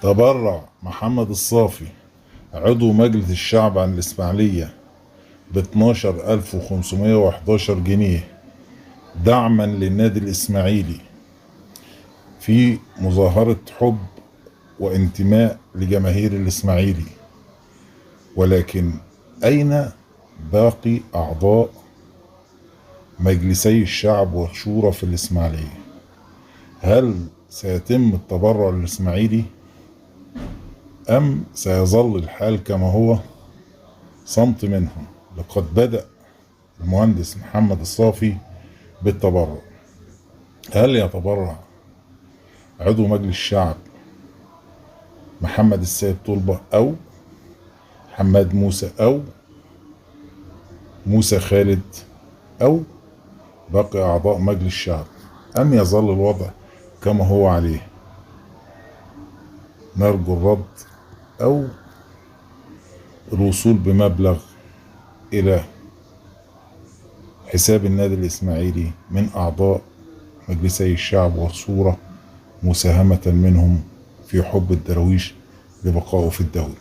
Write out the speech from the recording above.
تبرع محمد الصافي عضو مجلس الشعب عن الإسماعيلية ب12,511 جنيه دعما للنادي الإسماعيلي في مظاهرة حب وانتماء لجماهير الإسماعيلي. ولكن أين باقي أعضاء مجلسي الشعب والشورى في الإسماعيلية؟ هل سيتم التبرع للإسماعيلي أم سيظل الحال كما هو صمت منهم؟ لقد بدأ المهندس محمد الصافي بالتبرع. هل يتبرع عضو مجلس الشعب محمد السيد طلبة أو حماد موسى أو موسى خالد أو باقي أعضاء مجلس الشعب، أم يظل الوضع كما هو عليه؟ نرجو الرد أو الوصول بمبلغ إلى حساب النادي الإسماعيلي من أعضاء مجلسي الشعب والشورى مساهمة منهم في حب الدرويش لبقائه في الدولة.